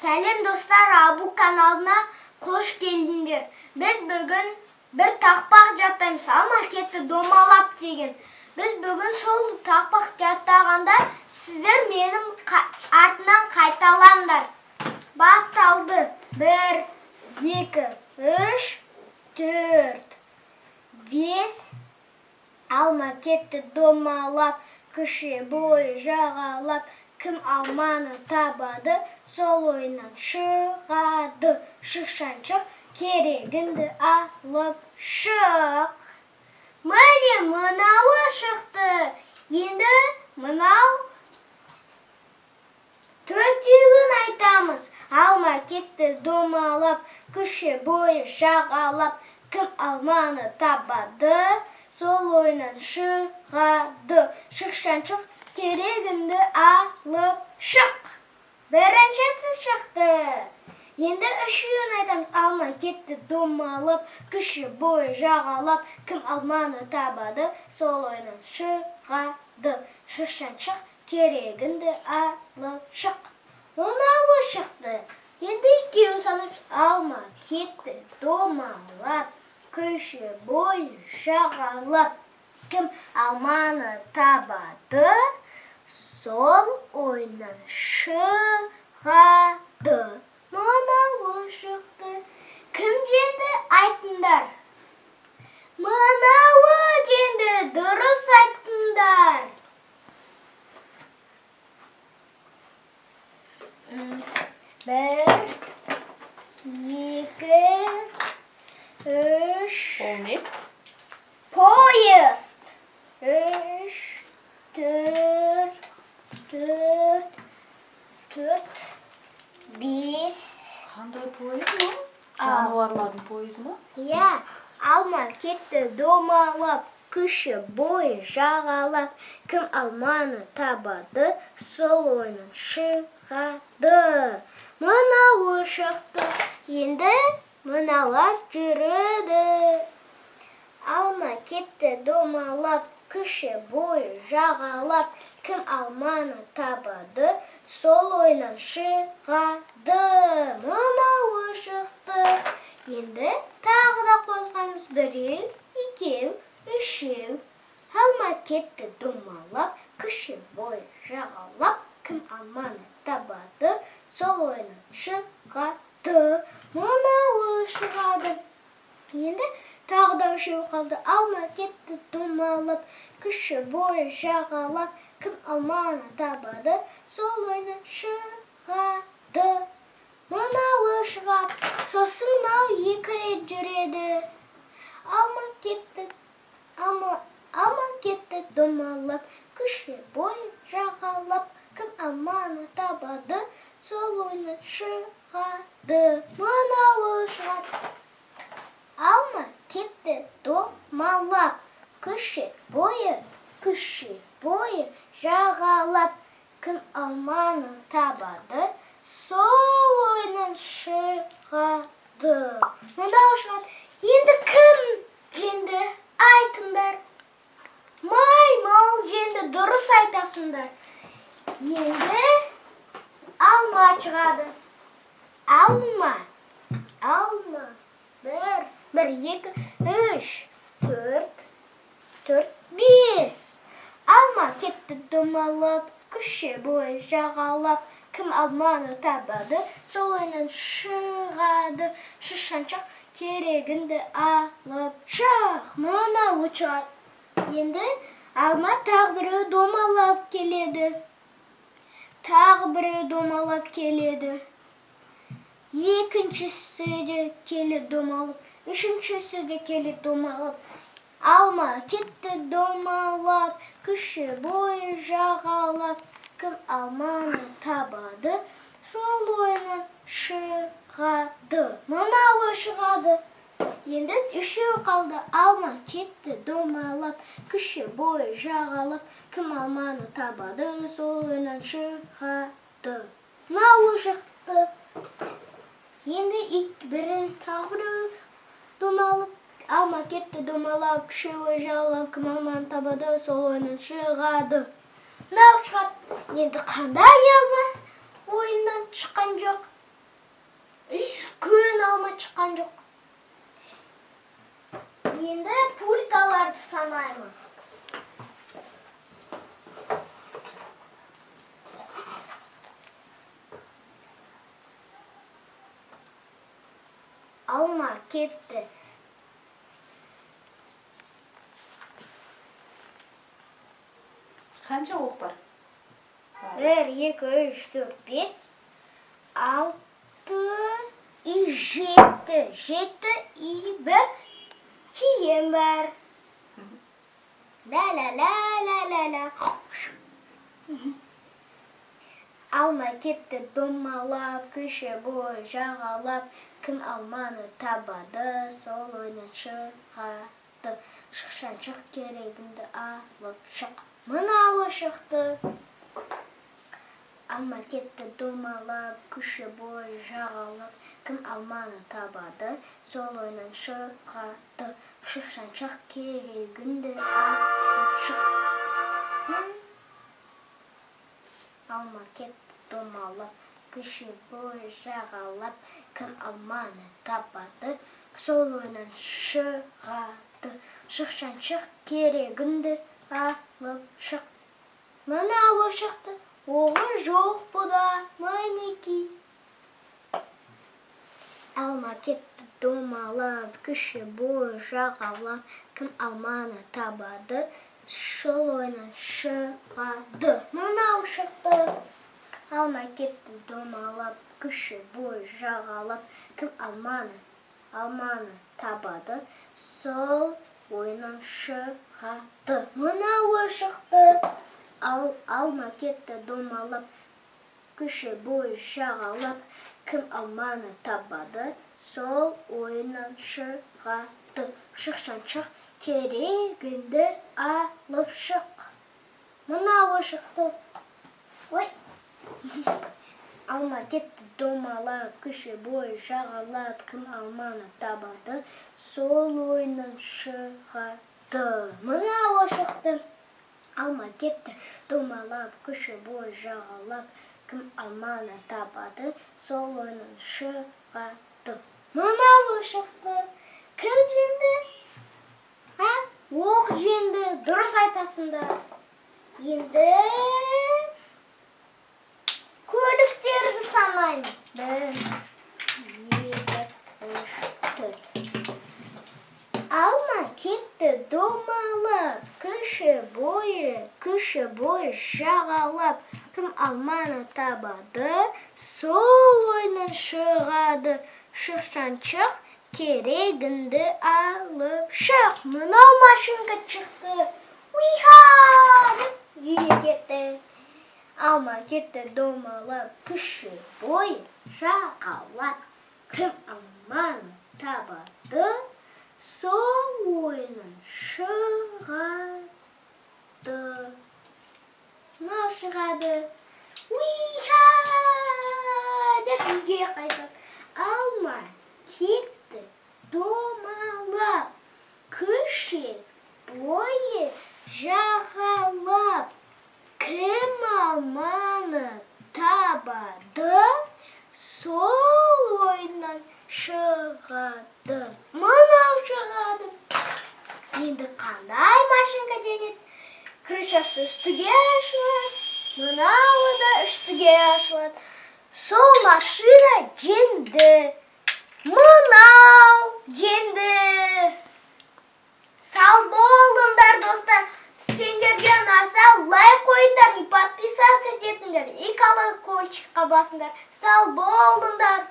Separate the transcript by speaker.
Speaker 1: Сәлем, достар! Абу каналына қош келдіңдер. Біз бүгін бір тақпақ жаттаймыз, «Алма кетті домалап» деген. Біз бүгін сол тақпақ жаттағанда, сіздер менің артынан қайталаңдар. Басталды! Бір, екі, үш, төрт, бес. Алма кетті домалап, көше бойы жағалап. Кім алманы табады, сол ойыннан шығады. Шықсаң шық, керегіңді алып шық. Міне, мынауы шықты. Енді мынау төртеуін айтамыз. Алма кетті домалап, көше бойы жағалап. Кім алманы табады, сол ойыннан шығады. Шықсаң шық, керегіңді алып шық. Біріншісі шықты. Енді үшеуін айтамыз. Алма кетті домалап, көше бойы жағалап. Кім алманы табады, сол ойыннан шығады. Шықсаң шық, керегіңді алып шық. Мынауы шықты. Енді екеуін санаймыз. Алма кетті домалап, көше бойы жағалап. Кім алманы табады, сол ойыннан шығады. Мынауы шықты. Кім жеңді, айтыңдар? Мынауы жеңді, дұрыс айттыңдар. Бір, екі, үш.
Speaker 2: Ол не?
Speaker 1: Поезд. Үш, төрт, төрт, төрт, бес.
Speaker 2: Қандай пойыз ол? Жануарлардың пойызы ма?
Speaker 1: Иә. Алма кетті домалап, көше бойы жағалап. Кім алманы табады, сол ойыннан шығады. Мынауы шықты. Енді мыналар жүреді. Алма кетті домалап, көше бойы жағалап. Кім алманы табады, сол ойыннан шығады. Мынауы шықты. Енді тағы да қозғаймыз. Біреу, екеу, үшеу. Алма кетті домалап, көше бойы жағалап. Кім алманы табады, сол ойыннан шығады. Мынауы шығады. Енді тағы да үшеу қалды. Алма кетті домалап, көше бойы жағалап. Кім алманы табады, сол ойыннан шығады. Мынауы шығады. Сосын мынау екі рет жүреді. Алма кетті, алма, алма кетті домалап, көше бойы жағалап. Кім алманы табады, сол ойыннан шығады. Мынауы шығады. Алма кетті домалап, көше бойы жағалап. Кім алманы табады, сол ойыннан шығады. Мынау шығады. Енді кім жеңді, айтыңдар? Маймыл жеңді, дұрыс айтасыңдар. Енді алма шығады. Алма, алма. Бір, екі, үш, төрт, төрт, бес. Алма кетті домалап, көше бойы жағалап. Кім алманы табады, сол ойыннан шығады. Шықсаң шық, керегіңді алып шық. Мынауы шығады. Енді алма тағы біреу домалап келеді. Тағы біреу домалап келеді. Екіншісі де келеді домалап, үшіншісі де келеді домалап. Алма кетті домалап, көше бойы жағалап. Кім алманы табады, сол ойыннан шығады. Мынауы шығады. Енді үшеу қалды. Алма кетті домалап, көше бойы жағалап. Кім алманы табады, сол ойыннан шығады. Мынауы шықты. Енді бірі, тағы біреу домалап. Алма кетті домалап, көше бойы жағалап. Кім алманы табады, сол ойыннан шығады. Мынау шығады. Енді қандай алма ойыннан шыққан жоқ? Шыққан жоқ. Енді пулькаларды санаймыз. Алма кетті.
Speaker 2: Қанша оқ бар?
Speaker 1: Бір, екі, үш, төрт, бес, алты и жеті. Жеті и бір киім бар. Ла ла ла ла ла ла. Алма кетті домалап, көше бойы жағалап. Кім алманы табады, сол ойыннан шығады. Шықшаң, шық, керегіңді алып шық. Мынауы шықты. Алма кетті домалап, көше бойы жағалап. Кім алманы табады, сол ойыннан шығады. Шықшаң, шық, керегіңді алып шық. Алма кетті домалап, көше бойы жағалап. Кім алманы табады, сол ойыннан шығады. Шықшаң, шық, керегіңді алып шық. Мынауы шықты. Оғы жоқ бұда, мінекей. Алма кетті домалап, көше бойы жағалап. Кім алманы табады, сол ойыннан шығады. Мынау шықты. Алма кетті домалап, көше бойы жағалап. Кім алманы табады, сол ойыннан шығады. Мынауы шықты. Алма кетті домалап, көше бойы жағалап. Кім алманы табады, сол ойыннан шығады. Шықшаң, шық, керегіңді алып шық. Мынауы шықты. Ой. Алма кетті домалап, көше бойы жағалап. Кім алманы табады, сол ойыннан шығады. Мынауы шықты. Алма кетті домалап, көше бойы жағалап. Кім алманы табады, сол ойыннан шығады. Мынауы шықты. Кім жеңді? А? Оқ жеңді. Дұрыс айтасыңдар. Енді көліктерді санаймыз. Бір, екі, үш, төрт. Алма кетті домалап, көше бойы жағалап. Кім алманы табады, сол ойыннан шығады. Шықшаң, шық, керегіңді алып шық. Мынау машинка шықты. Уиха! Деп үйіне кетті. Алма кетті домалап, көше бойы жағалап. Кім алманы табады, сол ойыннан шығады. Мынау шығады. Уиха! Деп үйге қайтады. Алма кетті домалап, көше бойы жағалап. Кім алманы табады, сол ойыннан шығады. Мынау шығады. Енді қандай машинка жеңеді? Крышасы үстіге ашылады, мынауы да үстіге ашылады. Сол машина жеңді. Мынау жеңді. Сау болыңдар, достар. Сендерге ұнаса, лайк қойыңдар и подписаться етіңдер и колокольчикқа басыңдар. Сау болыңдар.